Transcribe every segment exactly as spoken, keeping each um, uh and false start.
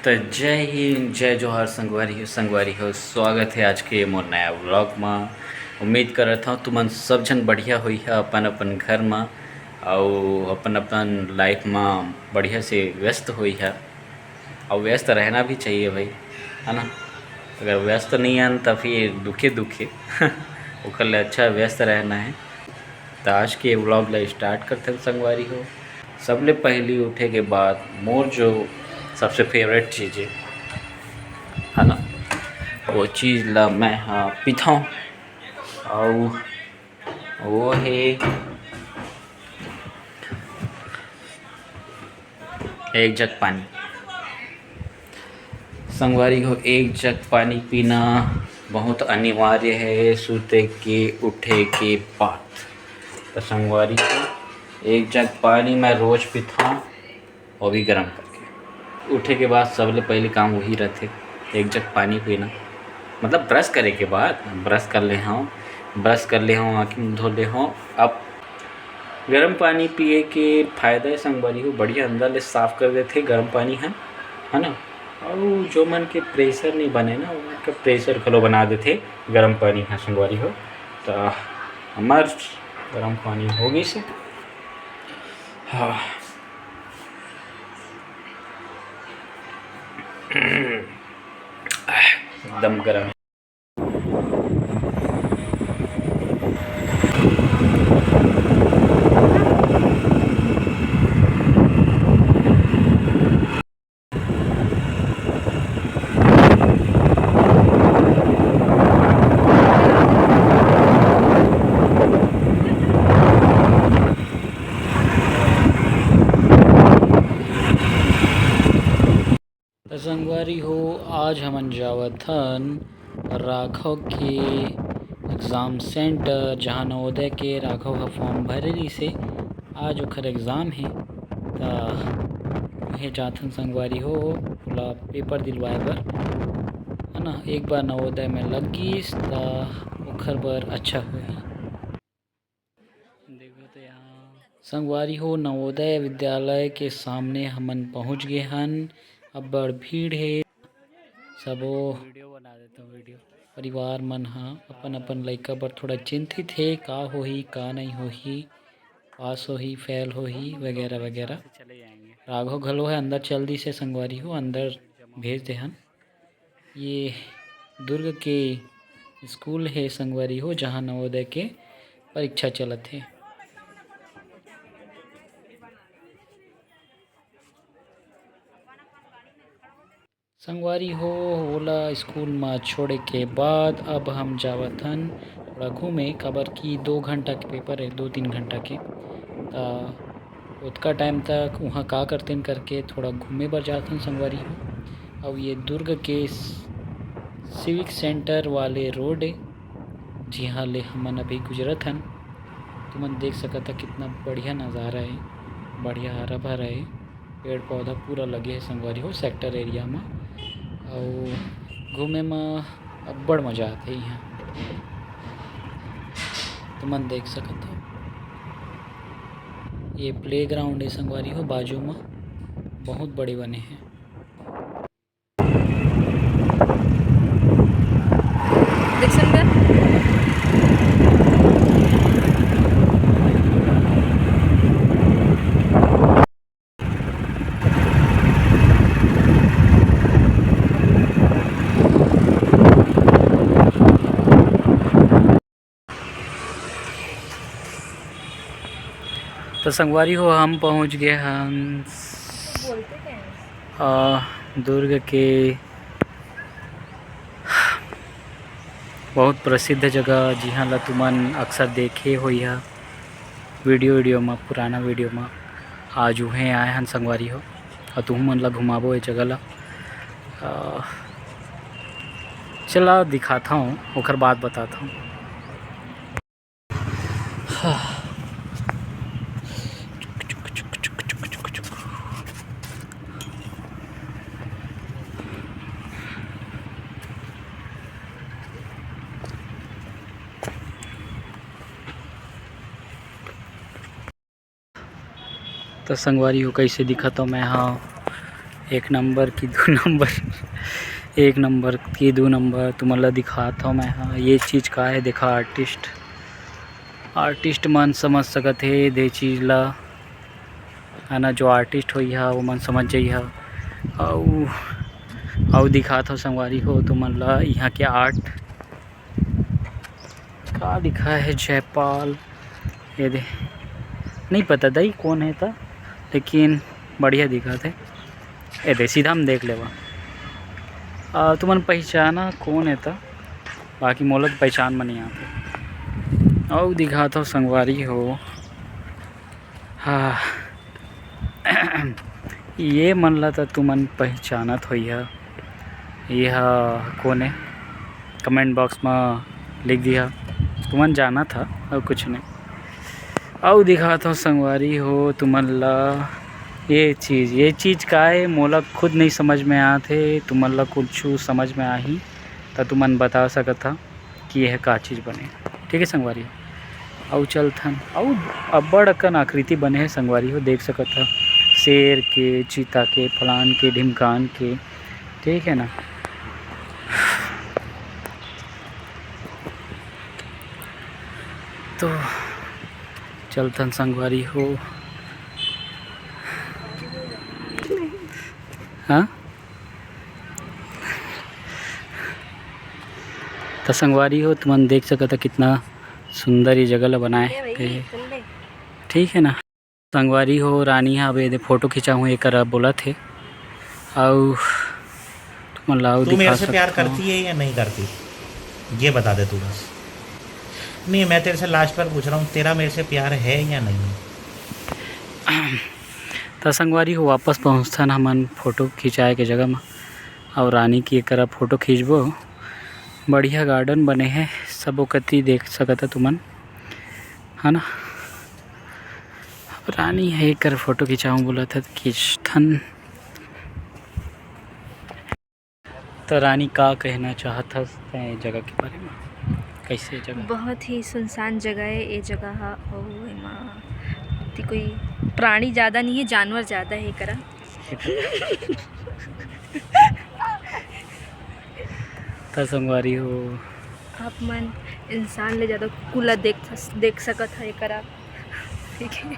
त जय हिंद, जय जोहार संगवारी हो, संगवारी हो, स्वागत हे आज के मोर नया vlog म। उम्मीद करत हव तुमन सब झन बढ़िया होइहा अपन अपन घर म, अउ अपन अपन life म बढ़िया से व्यस्त होइहा। अउ व्यस्त रहना भी चाहिए भाई, है ना? अगर व्यस्त नहीं हन त फिर दुखे दुखे ओकर ले अच्छा व्यस्त रहना है। त आज के vlog ला start करथन संगवारी हो। सबले पहली उठे के बाद मोर जो सबसे favourite चीज है, है ना, वो चीज ला मैं ह पीथव, अउ वो है एक जग पानी। संगवारी हो, एक जग पानी पीना बहुत अनिवार्य है सुते के उठे के बाद। त संगवारी हो, एक जग पानी मैं रोज पीथव, वो भी गरम करके। उठे के बाद सबले पहले काम वही रथे, एक जग पानी पीना। मतलब brush करे के बाद, brush कर ले हव, brush कर ले हव, आँखी मुँह धो ले हव। अब गरम पानी पिए के फायदा है संगवारी हो, बढ़िया अंदर ले साफ कर देथे गरम पानी ह, है ना। अउ जो मन के pressure नहीं बने ना, ओमन के pressure घलो बना देथे गरम पानी ह संगवारी हो। त हमर गरम पानी हो गइसे। हाँ, एकदम गरम है। त संगवारी हो, आज हमन जावत हन राघव के exam center, जहाँ नवोदय के राघव ह form भरे रहिसे। आज ओखर exam हे, त उहें जाथन संगवारी हो, ओला paper दिलवाए बर, है ना। एक बार नवोदय में लग गिस, त ओखर बर अच्छा होही। देखो तो यहाँ संगवारी हो, नवोदय विद्यालय के सामने हमन पहुँच गे हन। अब्बड़ भीड़ हे। सबो video बना देता हूँ, video। परिवार मन ह अपन अपन लइका बर थोड़ा चिंतित हे, का होही, का नहीं होही, पास होही, फेल होही, वगैरह वगैरह। राघव घलो है, अंदर चल दिस हे संगवारी हो, अंदर भेज दे हन। ये दुर्ग के स्कूल हे संगवारी हो, जहाँ नवोदय के परीक्षा चलत हे। संगवारी हो, ओला स्कूल म छोड़े के बाद अब हम जावत हन थोड़ा घूमे, काबर कि दो घंटा के paper हे, दो तीन घंटा के। त ओतका time तक उहाँ का करतेन करके थोड़ा घूमे बर जात हन संगवारी हो। अउ ये दुर्ग के स-, civic center वाले road ए, जिहाँ ले हमन अभी गुजरत हन। तुमन देख सकत ह कितना बढ़िया नज़ारा ए, बढ़िया हरा भरा ए, पेड़ पौधा पूरा लगे हे संगवारी हो sector area म। अउ घूमे म अब्बड़ मजा आथे इहाँ। तुमन देख सकत हो, ये playground हे संगवारी हो, बाजू म बहुत बड़े बने हे। देख सकत तो संगवारी हो, हम पहुंच गए हन, अ, दुर्ग के बहुत प्रसिद्ध जगह, जिहां ला तुमन अक्सर देखे होइहा video, video म, पुराना video म। आज उहें आए हन संगवारी हो, अउ तुहू मन ला घुमाबो ए जगह ला। अ, चला दिखाता हूँ, ओकर बाद बताता हूँ। त संगवारी हो, कइसे दिखत हो मैं हा, एक नंबर की दू नंबर, एक नंबर की दू नंबर तुमन ला दिखात हव मैं ह। ये चीज का हे, देखा, आर्टिस्ट, आर्टिस्ट मन समझ सकत हे दे चीज ला, है ना। जो आर्टिस्ट होई हा, वो मन समझ जाई हा। अउ, अउ दिखात हव संगवारी हो तुमन ला इहाँ के आर्ट। का लिखा हे, जयपाल? ये दे, नहीं पता दई कोन हे त, लेकिन बढ़िया दिखत हे। ये दे, सीधा हम देख लेवा। आ, तुमन पहिचाना कोन हे त, बाकी मोला तो पहिचान म नहीं आते। अउ दिखात हव संगवारी हो, हाँ, ये मन ला त तुमन पहिचानत होइहा। ये ह कोन ए? कमेंट बॉक्स म लिख दिहा, तुमन जानत ह, अउ कुछ नहीं। अउ दिखात हव संगवारी हो तुमन ला ये चीज। ये चीज का ए, मोला खुद नहीं समझ में आत हे, तुमन ला कुछ समझ में आही त तुमन बता सकत ह कि यह का चीज बने। ठीक है संगवारी, अउ चलथन। अउ अब्बड़ अकन आकृति बने हे संगवारी हो, देख सकत ह, शेर के, चीता के, फलान के, ढिमकान के, ठीक है ना। तो चलथन संगवारी हो। हाँ, त संगवारी हो, तुमन देख सकत ह कितना सुंदर ये जगह ला बनाए हे। ठीक है ना संगवारी हो, रानी ह अबे एदे फोटो खिंचाहूँ एकर बोलत हे। अउ तुमन ला अउ तू मेरे दिखा से प्यार सकत हूँ। करती है या नहीं करती, ये बता दे तू बस। नहीं, मैं तेरे से लास्ट बार पूछ रहा हूँ, तेरा मेरे से प्यार है या नहीं है? त संगवारी हो, वापस पहुँचथन हमन फोटो खिंचाए के जगह म, अउ रानी की एकरा फोटो खींचबो। बढ़िया गार्डन बने हे, सबो कति देख सकत ह तुमन, है ना। अब रानी हे एकर फोटो खिंचाऊँ बोलत हे, खींचथन। त रानी, का कहना चाहत हस तैं ए जगह के बारे म? कैसे जगह? बहुत ही सुनसान जगह है ये जगह ह, अउ एमा अति कोई प्राणी ज़्यादा नहीं है, जानवर ज़्यादा है एकरा। त संगवारी हो, आप मन इंसान ले ज़्यादा कुकुर ला देख, देख सकत ह एकरा। ठीक है,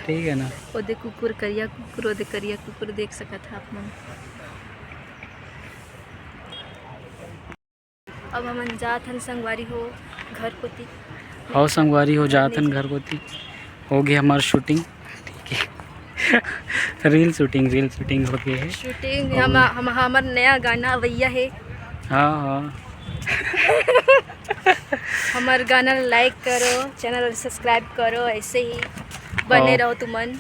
ठीक है ना? ओदे कुकुर, करिया कुकुर, ओदे करिया कुकुर देख सकत ह आप मन। अब हमन जात हन संगवारी हो घर कोती। आओ संगवारी हो, जात हन घर कोती। हो गया हमार shooting, ठीक है। Reel shooting, reel shooting हो गया है। Shooting, हम, हम, हमर नया गाना अवैया है। हाँ, हाँ। हमर गाना like करो, channel subscribe करो, ऐसे ही बने रहो तुमन।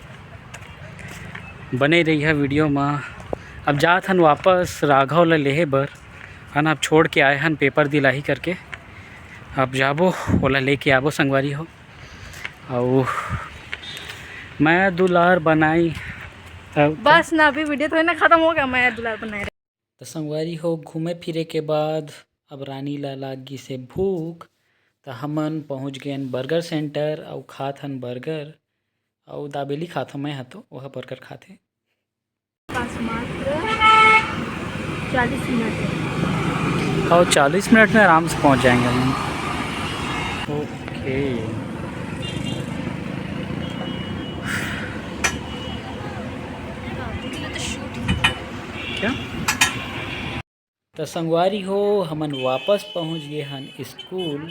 बने रहिहा video में। अब जात हन वापस राघव ला लेहे बर, है ना, अब छोड़ के आए हन paper दिलाही करके। अब जाबो, ओला लेके आबो संगवारी हो। अउ मया दुलार बनाई। अउ बस ना, अभी video थोड़ी ना खत्म होगा, मया दुलार बनाए रहे। त संगवारी हो, घूमे फिरे के बाद अब रानी ला लाग गिस हे भूख, त हमन पहुँच गेन burger center अउ खात हन burger। अउ दाबेली खात हन, मैं ह तो ओह burger खात हे। पास मात्र चालीस मिनट है। और चालीस मिनट में आराम से पहुंच जाएंगे हम। ओके। क्या? त संगवारी हो, हमन वापस पहुंच गे हन स्कूल,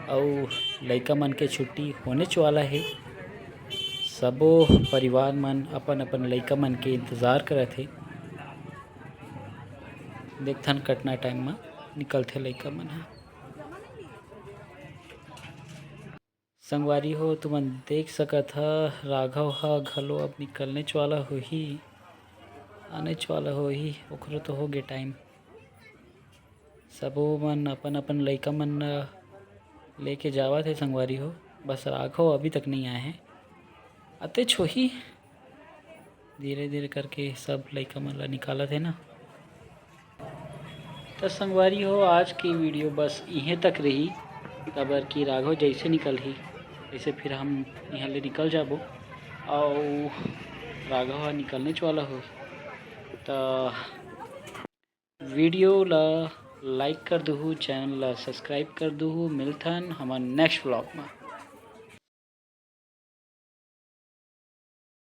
अउ लइका मन के छुट्टी होनेच वाला हे। सबो परिवार मन अपन-अपन लइका मन के इंतजार करत हे। देखथन कतना टाइम म निकलथे लइका मन ह। संगवारी हो, तुमन देख सकत ह, राघव ह घलो अब निकलनेच वाला होही, आनेच वाला होही, ओकरो तो हो गे टाइम। सबो मन अपन-अपन लइका मन ल लेके जावत हे संगवारी हो, बस राघव अभी तक नइ आए हे, अतेच होही। धीरे-धीरे करके सब लइका मन ला निकालत हे ना। त संगवारी हो, आज के video बस इहें तक रही, काबर कि राघव जइसे निकलही, तइसे फिर हम इहाँ ले निकल जाबो, अउ राघव ह निकलनेच वाला होही। त video ला like कर दुहू, channel ला subscribe कर दुहू। मिलथन हमन next vlog में।